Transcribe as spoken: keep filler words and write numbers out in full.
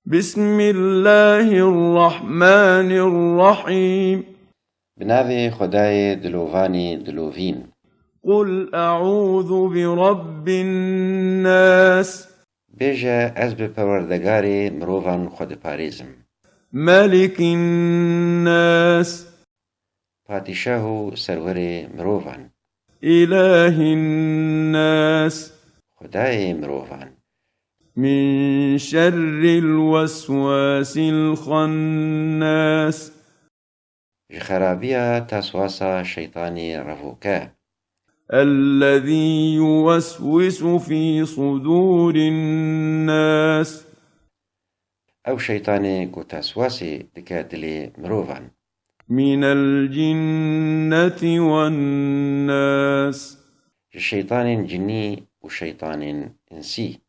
بسم الله الرحمن الرحيم. Bi navê Xwedayê dilovanî dilovîn. قل أعوذ برب الناس. Bêje, ez bi Perwerdegarê mirovan xwe diparêzim. ملك الناس. Padîşah û serwerê mirovan. إله الناس. Xwedayê mirovan. من شر الوسواس الخناس. Ji xerabiya taswasa şeytanê revoke. الذي يوسوس في صدور الناس. Ew şeytanê ku taswasê dike dilê mirovan. من الجنة والناس. Ji şeytanên cinî û şeytanên insî.